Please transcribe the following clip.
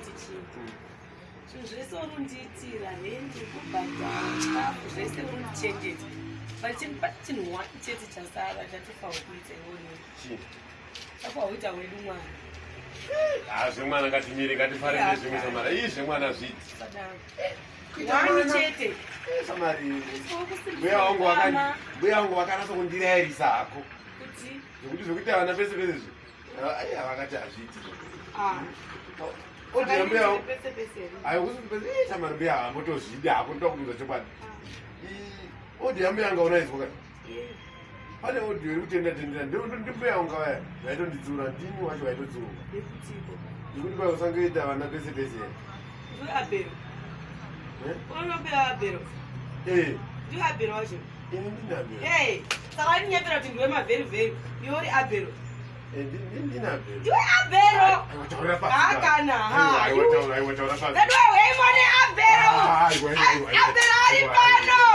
kungoti chii zvinhu zvese uri kundiitira rendi kubhadhara chikafu zvese uri kundichengeta but chinhu pane chinhu one chete chasara chatofanwa kuita iwonei chafanwa kuita wedu mwana Ah, zvemwana ngatimire ngatifare nezvimwe samara ii zvemwana zviti sadaro Kuita one mwana. chete Eh, samari mbuya wangu vakanatsa kundirayirisa hako kuti zvekuti zvekuita vana pese pese zvi aiya vakati hazviiti ah odhira mbuya wangu pese pese here? ayo kusi pese ii samari mbuya hambotozvidi hako ndoda kuudza chokwadi odhira mbuya anga unaizwa kati Eh, pane odhiyo iri kutenda tendera ndimbuya wanga vaya vaitonditsura ndini wacho vaitotsiurwa yekutiko zvekuti kwai usangoita vana pese pese here ndiwe abhero Eh? unonopera abhero Eh, ndiwe abhero wacho ini ndinabhero Hey, saka waninyepera kuti ndiwe mavheri vheri iwe uri abhero ndinabhero ndiwe abhero Aiwa, taura pasi. Hakana, ha. Aiwa, taura, aiwa, taura pasi. Dadwa weimone abhero Ah, aiwa, aiwa, aiwa. abhero ari Aiwa, pano aiwa.